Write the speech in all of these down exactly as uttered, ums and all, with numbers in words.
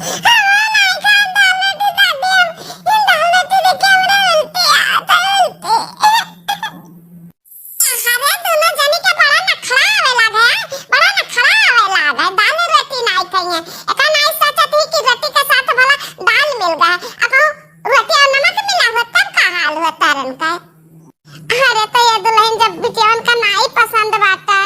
हम नाई खान दाल रोटी दादी, हम, हम दाल रोटी देखे हमरा उल्टी आवत है, उल्टी। अरे, दोनों जनी के बड़ा नखरा आवे लागे, बड़ा नखरा आवे लागे। दाल रोटी नाई खाइए। एका नाई सोचत ही कि रोटी के साथ भला दाल मिल गए। अको रोटी और नमक मिला हुआ, तब का हाल हुआ तारन का? अरे, तो ये दुल्हन जब बिटियन का नाई पसंद बाटे।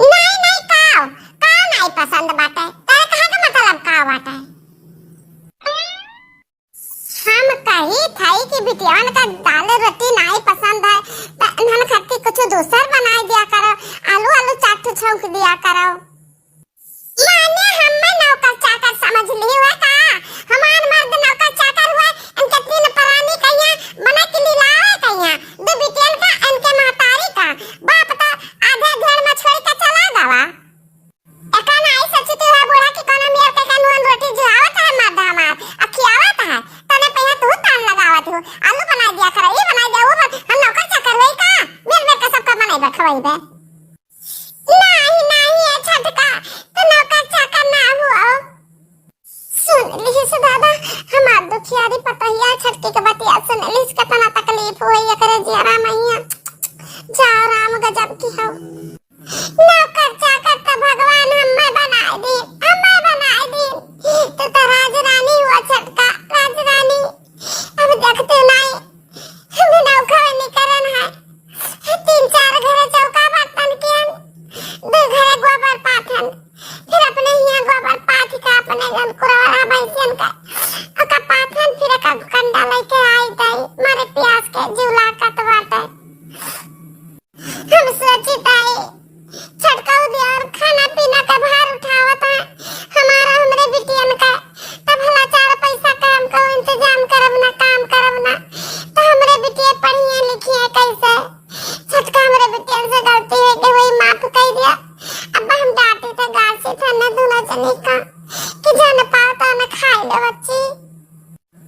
नाई, नाई, काव, काव नाई पसंद बाटे? तेरे कहे के मतलब का बाटे? हम कही थई कि बिटियान का दाल रोटी नाई पसंद है, त इन्हन खातिर कुछ दूसर बनाई दिया करो, आलू आलू चाट छौंक दिया करो। माने हमें नौकर चाकर समझ ली हुआ का? हमार मर्द नौकर चाकर हुआ, इनके तीन परानी कहिया बना के लिलावे कहिया, दो बिटियन का इनके महतारी का, बाप तो आधे घर में छोड़ के चला गवा। एका नाई सोचती हुआ बूढ़ा कि कोनो मेर के का नून रोटी जुआवत है मर्द हमार, आ खियावत है। तने पहिया तू तान लगावत हो, आलू बनाई दिया करो, ई बनाई दिया, वो बन-, हम नौकर चाकर होई का? मेर मेर के सबका बनाई बा, खवाई बे। नाही, नाही, ए छोटका, तू नौकर चाकर ना हुआ। सुन लिहिस दादा, हमार दुखियारी पतहिया छोटकी के बतिया सुन लिहिस, केतना तकलीफ होई एकरे जियरा मैया। जा राम गजब की हौ। नौकर चाकर त भगवान हम्मे बनाए दीन, हम्मे बनाए दीन। तू त राजरानी हुआ छोटका, राजरानी। अब देखते नाई, हम नौकर निकरन है। तीन चार घरे चौका बर्तन कियन, दो घरे गोबर पाथन, फिर अपने हियाँ गोबर पाथ के अपने जन कुरवारा भैंसियन का ओका पाथन, फिर एका कंडा लेके आई ताई, मारे प्यास के जीव लाकत बाटे। हम सोची ताई, छोटका देवर खाना पीना का भार उठावत है, हमारा हमरे बिटियन का, तब भला चार पैसा का हमको इंतजाम करब ना, काम करब ना, तो हमरे बिटिया पढ़िए लिखिए कैसे? छोटका हमरे बिटियन से गलती हो गई, वही माफ कर दिया। अब हम डांटी थे, गासी थे न दोनों जनी का कि जन पाओ तो न खाई लो बच्ची।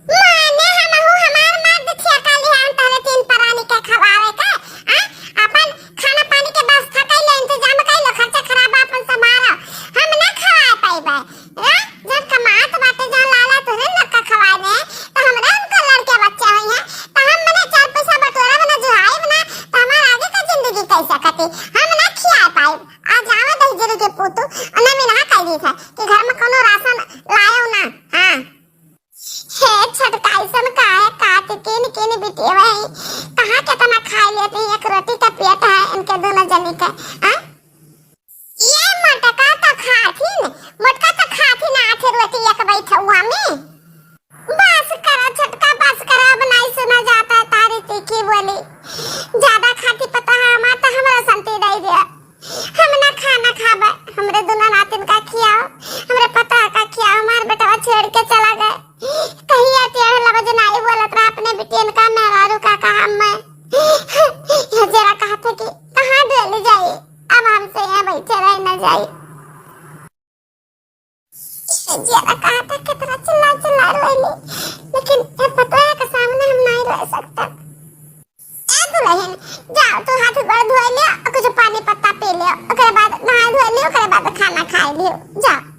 माने हमहू हमार मर्द ठेका लिहे हम तोहरे तीन परानी के खवावे के, आ? अपन खाना पानी के व्यवस्था कइलो, इंतजाम कइलो, खर्चा खराबा अपन संभालो। हम ना खवाए पाइबे, आ? जब कमात बाटे जौन लाला तोहरे लोग का खवाए में, तो हमरे उनका लड़के बच्चे होई हैं, तो हम मने चार पैसा बटोरा बना जुहाई बना, तो हमार आगे का जिंदगी कैसे कटी? हम ना खिया पाइब। आ जावे दहिजरी के पूतू, उन्हें मिनहा कह दी था कि घर में कोनो राशन लायो ना। हाँ। हे छोटका, अइसन काहे काट किन किन बिटिया भाई? कहाँ केतना खाए लेते हैं, एक रोटी का पेट है इनके दोनों जनी के, हाँ? ये मोटका तो खाथिन, मोटका तो खाथिन आठ रोटी एक बैठौआ में। बस करो छोटका, बस करो, अब नहीं सुना जाता है तारी तीखी बोली। ज्यादा खाती पता है हमार तो हमरा संती दे दिया। हम ना खाना खाबे, हमरे दुनो नातिन का खियाओ, हमरे पतोह का खियाओ, हमार बेटवा छोड़ के चला गए। कहिया टेढ़ लफ्ज नाई बोलत रहा अपने बिटियन का, मेहरारू का कहा मैं। ये जरा कहा था कि कहाँ डोल जाई, अब हमसे यहाँ बैठे रह ना जाई। ये जरा कहा था कितना चिल्ला चिल्ला रोइली, लेकिन ये पतोह के सामने हम नहीं रह सकते। ए दुल्हन, जाओ तू हाथ गोड़ धोए ले और कुछ पानी पत्ता पी ले, ओकरे बाद नहाए धोए ले, ओकरे बाद खाना खाए ले, जाओ।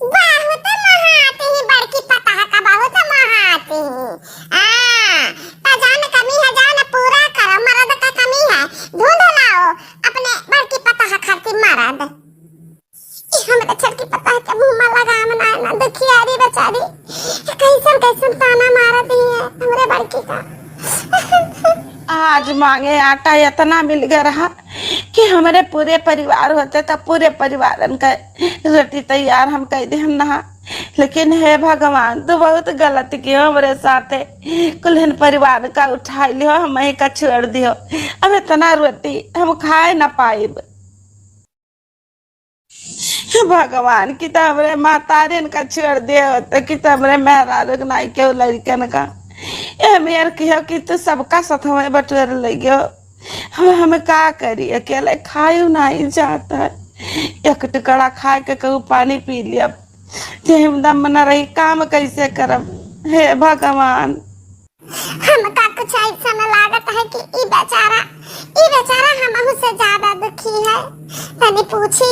बहुत महाती ही बड़की पतोह का, बहुत महाती ही। हाँ, तो जौन कमी है जौन पूरा करो, मर्द का कमी है, ढूंढ लाओ अपने बड़की पतोह खातिर मर्द। ई हमरा छोटकी पतोह के मुँह में लगाम ना, ना दुखियारी बेचारी, कैसन कैसन ताना मारत ही है हमरे बड़की का। आज मांगे आटा इतना मिल गया रहा कि हमरे पूरे परिवार होते तो पूरे परिवारन का रोटी तैयार हम कह दे हम नहा। लेकिन हे भगवान, तू बहुत गलत कियो हमरे साथे। कुल्हन परिवार का उठा लियो, हम ही का छोड़ दियो। अब इतना रोटी हम खाए ना पाइब। भगवान, कि त हमरे महतारिन का छोड़ दे, तो कि त हमरे मेहरारू के नाई के लड़कन का। ए मेर किहो कि तू सबका साथ हमें बटोर ले गयो। हम, हम का करी, अकेले खायू नहीं जाता है। एक टुकड़ा खाए के कहू पानी पी लिया, जे हम दम न रही, काम कैसे करब? हे भगवान। हमका कुछ ऐसा न लागत है कि ई बेचारा, ई बेचारा हमहू से ज्यादा दुखी है। तनी पूछी।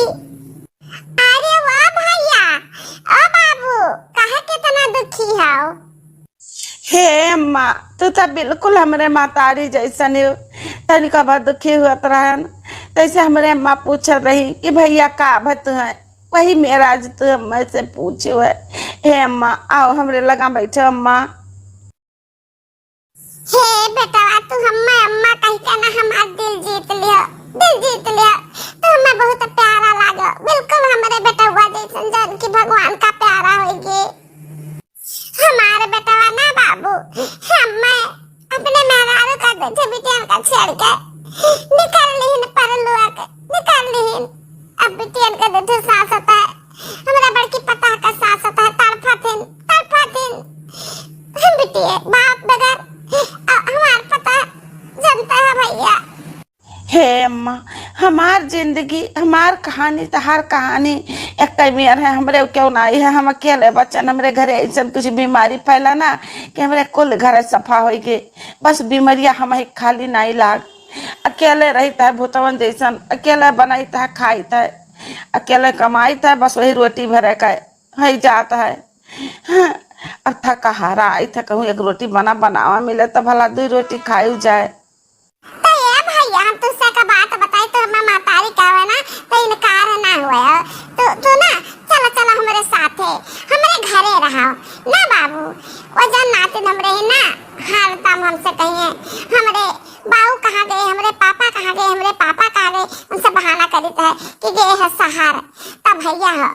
अरे वाह भैया, ओ बाबा। तू तो बिल्कुल हमरे महतारी जइसन हो। तनिका भर दुखी होत रहन, तइसे हमरे अम्मा पूछत रही कि भइया का भत है, वही मेराज तू अम्मा से पूछो है। हे अम्मा, आओ हमरे लगा बैठो अम्मा। हे बेटवा, तू हम्मे अम्मा कहि के ना हमार दिल जीत लियो, दिल जीत लियो। तू हम्मे बहुत प्यारा लागो, बिल्कुल हमरे बेटवा जइसन, जौन की भगवान का प्यारा होइगी। हमार बेटवा ना बाबू, हम्मे अपने मेहरारू का दूठे बिटियन का छेड़ के निकाल लिहिन परलुआ के, निकाल लिहिन। अब बिटियन का दूठे सासत है, हमरा बड़की पतोह का सासत है, तड़फत हिन, तड़फत हिन। हम बिटिये बाप बगैर, अ, हमार पतोह जनता है भइया। हे अम्मा, हमार जिंदगी, हमार कहानी, तहार कहानी एक मियर है। हमरे क्यों ना आई है, हम अकेले बच्चन, हमरे घरे अइसन कुछ बीमारी फैला ना कि हमरे कुल घर सफा होई गे। बस बीमरिया हमही खाली नाई लाग। अकेले रहित है भूतवन जइसन, अकेले बनाइत है, खाइत है, अकेले कमाइत है, बस वही रोटी भरे का है जात है। हाँ, अब थका हारा आई था, कहूँ एक रोटी बना बनावा मिले तो भला दुई रोटी खाई जाए। तो ये भइया, हम तुझसे का बात बताई, तो हमार महतारी का है ना, तो इनकार ना हुआ है। तू, तू ना, चला, चला हमरे साथे, हमरे घरे रहा ना बाबू। वो जौन नातिन हमरे ही ना, हरदम हमसे कहिए, "हमरे बाऊ कहाँ गए, हमरे पापा कहाँ गए, हमरे पापा कहाँ गए?" उनसे बहाना करीत है कि गए है शहर। तब भइया हो,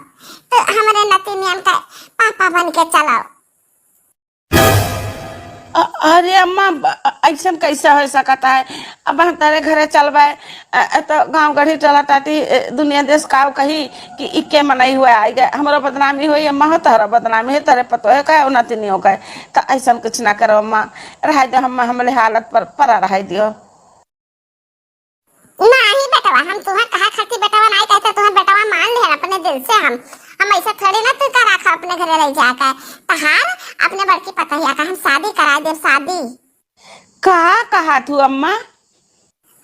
तो हमरे नतिनियन का पापा बन के चलाओ। अ-, अरे अम्मा, ब-, अ-, अइसन कइसे होइ सकत है? अब हम तोरे घरे चलबै, अ, अ, तो गाँव गढ़ी टोला टाटी, अ, दुनिया देश काव कही कि इके मनई हुए आइ गए, हमरो बदनामी होई अम्मा हो, तोहरो बदनामी होई, तोरे पतोहे का, उन्नति नहीं हो गए। तो अइसन कुछ ना करो अम्मा, रहाई दो, हम, हमले हालत पर, परा रहाई दियो। नाही बेटवा, हम तुहे कहा खातिर बेटवा नाही कहते, तुहे बेटवा मान लिहन अपने दिल से। हम, हम अइसे थोड़ी ना तू का राखा अपने घरे ले जाके। तहार अपने बड़की पतोहिया का हम शादी कराई देब, शादी। का कहा तू अम्मा?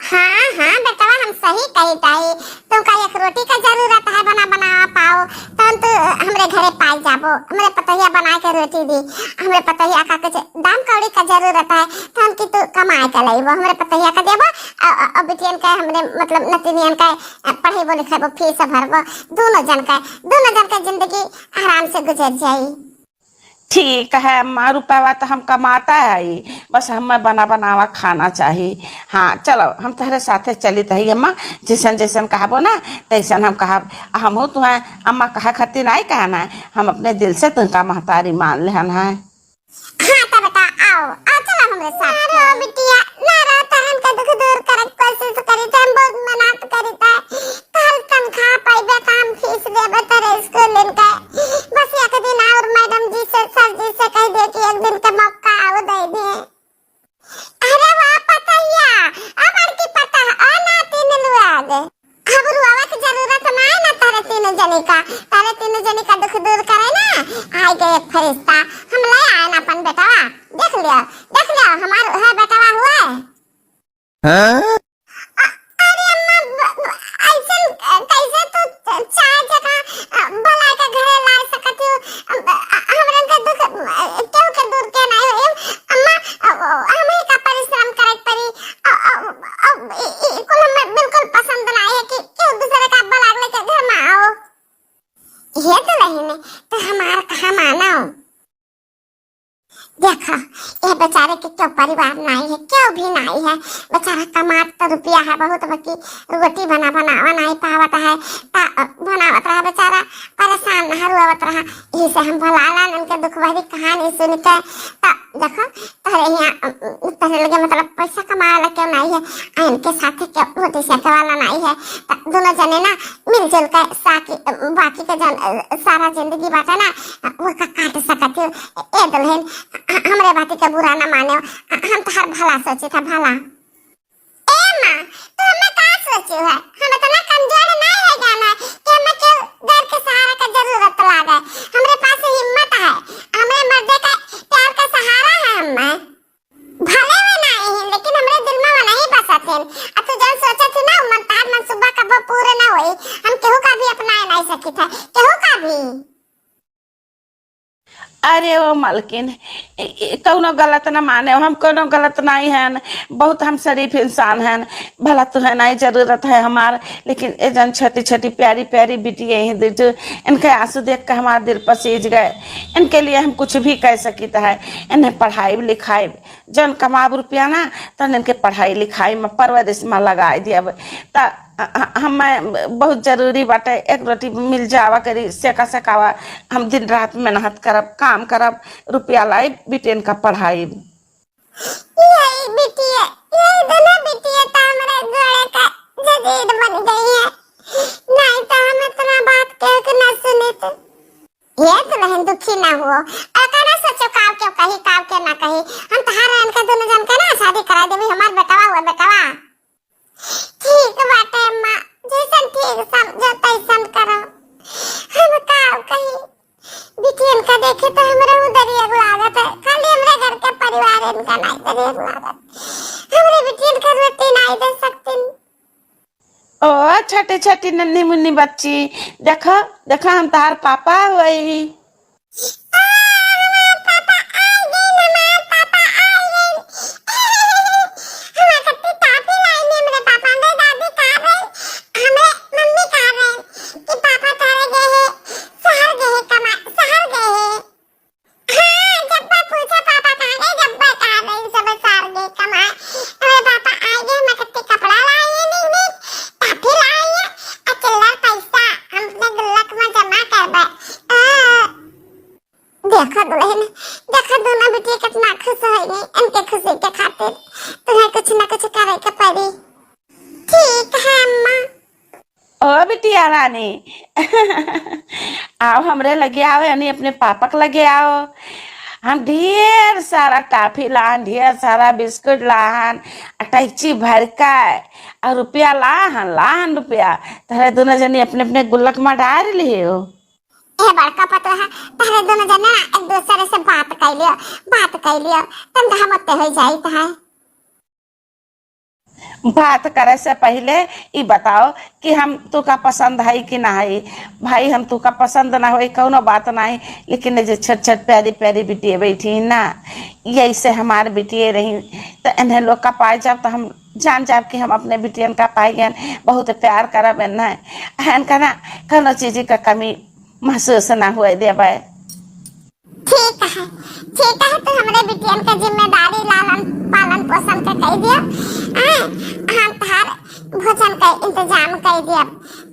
हाँ, हाँ बेटवा, हम सही कही ताई। तुमका एक रोटी का जरूरत है, बना बनावा पाओ, तहन तू हमरे घरे पाई जाबो। हमरे पतोहिया बनाए के रोटी दी, हमरे पतोहिया का कुछ दाम कौड़ी का जरूरत है, तहन की तू कमाए के लइबो, हमरे पतोहिया का देबो, अ, अ, अ, बिटियन का, हमरे मतलब नतिनियन का, अ, पढ़ेबो लिखेबो, फीस भरबो, दोनों जन का, दोनों जन का जिंदगी आराम से गुजर जाई। ठीक है अम्मा, रुपया तो हम कमाता है, बस हमें बना बनावा खाना चाही। हाँ, चलो, हम तोहरे साथे चलित हई अम्मा, जइसन जइसन कहबो ना, तइसन हम कहब। आ हमहू तुहें अम्मा कहा खातिर नाई कहन है, हम अपने दिल से तुहका महतारी मान लेहन है। हाँ, तब बेटा, आओ, आओ, चलो हमरे साथ। अरे बिटिया, ना रहो, तो हमका दुख दूर करे के कोशिश करी, तो हम बहुत मेहनत करी, तो कल तनख्वाह पाइबे, तो हम फीस देबे तोरे स्कूल इनके। बस एक दिन और मैडम जी से, सर जी से कह दे कि एक दिन के मौका आओ दे दे। अरे वाह पतैया, अब बड़की पतोह, ओ नातिन लोग। अब रुआवा के जरूरत ना है ना तारे तीनों जने का, तारे तीनों जने का दुख दूर करे ना, आए गए एक फरिश्ता, हम ले आए ना अपन बेटवा, देख लिया, देख लिया, हमार है बेटवा हुआ है। हाँ? अ-, अरे अम्मा, ब-, ब-, अइसन, अ, कैसे तू च-, चाय जगह, अ, बुला के घरे ला सकत हो? अ, अ, हमरन के दुख, अ, केहू के दूर के नहीं होई। अम्मा, अ, अ, हमही का परिश्रम करे के पड़ी। अ, अ, अ, ई, ई कुल हमें बिल्कुल पसंद नहीं है कि केहू दूसरे का बुला लेके घर में आओ। ये दुल्हन, तो हमार कहा मानो। देखा, ये बेचारे के क्यों परिवार नाई है, क्यों भी नाई है। बेचारा कमात तो रुपया है बहुत, बाकी रोटी बना बनावा नाई पावत है। ता-, बनावत रहा बेचारा, परेशान रहा, रोवत रहा। यही से हम भला लालन के दुख भरी कहानी सुन के, ता देखो, तोहरे यहाँ, अ, तोहरे लगे मतलब पैसा कमाए वाला क्यों नाई है, आ इनके साथे क्यों रोटी सेके वाला नाई है। ता दोनों जने ना मिलजुल के साकी, अ, बाकी के जन, अ, सारा जिंदगी बाटे ना, अ, वो का काट सकत हो। ए दुल्हन, अ, हमरे बाती के बुरा ना माने, अ, हम तोहार भला सोचे था, भला। ए माँ, तू हमें का सोचे है? हम इतना कमजोर नहीं है जाना कि हमें केहू गैर के सहारा का जरूरत लागे। हमरे पास हिम्मत है, हमरे मर्दे का प्यार का सहारा है हमें। भले वे ना आए हैं, लेकिन हमरे दिल में वो नहीं बसत हैं। अब तू जौन सोचत ही ना, उ मन तार मन सुबह कबो पूरे ना होई। हम केहू का भी अपनाए नहीं सकित है, केहू का भी। अरे ओ मलकिन, ए, ए, कौनो गलत न माने, हम कौनो गलत नाहीं हन, बहुत हम शरीफ इंसान हन। भला तुहे नाहीं जरूरत है हमार, लेकिन ए जन छोटी छोटी प्यारी प्यारी बिटिया ही दे जो, इनके आंसू देख के हमार दिल पसीज गए। इनके लिए हम कुछ भी कइ सकित है, इन्हें पढ़ाइब लिखाइब, जौन कमाब रुपया ना, तौन इनके पढ़ाई लिखाई में, परवरिश में लगाइ दियब। त अ, अ, हमें बहुत जरूरी बाटे, एक रोटी मिल जावा करी, सेका सेकावा, हम दिन रात मेहनत करब, काम करब, रुपया लाइब, बिटियन का पढ़ाइब। यही बिटिया, यही दोनों बिटिया तो हमरे गोड़े का जदीद बन गई है। नहीं तो हम इतना बात कह के ना सुनित। ये दुल्हन दुखी ना हुओ, और का ना सोचो काव के कही, काव के ना कही। हम तहार इनके दोनों जन के ना शादी करा देबी, हमार बेटवा हुआ, बेटवा। ठीक बाटे अम्मा, जैसन ठीक समझो तैसन करो। हम काव कही, बिटियन का देखे तो हमरे उदरिया लागत है, खाली हमरे घर के परिवार इनका नाहीं उदरिया लागत। हमरे बिटियन का रोटी नाहीं दे सकतिन। ओ छोटी छोटी नन्ही मुन्नी बच्ची, देखो, देखो हम तहार पापा हुई। आ, हमार पापा आ गइल, हमार पापा आ गइल। हमार कत्ती काफी लाइन में हमरे पापा, हमरे दादी कहा रही, हमरे मम्मी कहा रही कि पापा तोहरे गए हैं, शहर गए हैं कमा, शहर गए हैं। हाँ, जब्बा पूछा पापा कहाँ गए, जब्बा कहाँ गए, सब सार गए कमाए। अरे पापा आए गए, मैं कत्ते कपड़ा लाई है, नहीं, नहीं, काफी लाई है, और चिल्लर पैसा हम अपने गुल्लक में जमा करबे। आ, देखो दुल्हन, देखो दोनों बिटिया कितना खुश होइगी, इनके खुशी के खातिर तुम्हें कुछ ना कुछ करे के पड़ी। ठीक है अम्मा। ओ बिटिया रानी, आओ हमरे लगे आओ, यानी अपने पापा के लगे आओ। हम ढेर सारा टॉफी लाहन, ढेर सारा बिस्कुट लाहन, अटैची भर का, और रुपया लाहन, लाहन रुपया। तहरे दोनों जनी अपने अपने गुल्लक में डाल लिए हो। ए बड़का पतोहा, तहरे दोनों जने ना एक दूसरे से बात कर लियो, बात कर लियो, तन हम उत्ते हो जाई तहां। बात करे से पहिले ई बताओ कि हम तोका पसंद हई कि ना हई। भाई, हम तोका पसंद ना होई, कौनो बात नाही, लेकिन ये जे छोट छोट प्यारी प्यारी बिटिया बैठी ना, यही से हमार बिटिया रही, तो इन्हें लोग का पाए जाब तो हम जान जाब कि हम अपने बिटियन का पाए गए, बहुत प्यार करब इन्हें। इनका ना कौनो चीज का कमी महसूस ना हुए देबे। ठीक है, ठीक है, तू हमरे बिटियन के जिम्मेदारी लालन पालन पोषण के कई दियो। आय, हम तहार भोजन के इंतजाम कई दियो।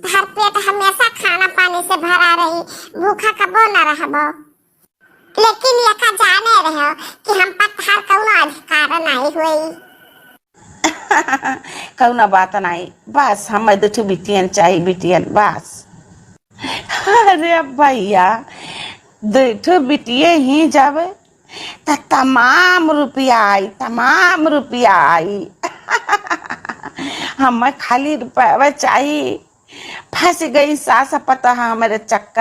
तहार पेट हमेशा खाना पानी से भरा रही, भूखा कबो न रहबो। लेकिन यका जाने रहो कि हम पर तहार कौनो अधिकार नहीं हुई। कौनो बात नहीं, बस हम दुठू बिटियन चाही, बिटियन बस। अरे भैया, दुठू बिटिये ही जब, त तमाम रुपया आई, तमाम रुपया आई। हमें खाली रुपया चाही। फंस गई सास पतोह हमरे चक्कर।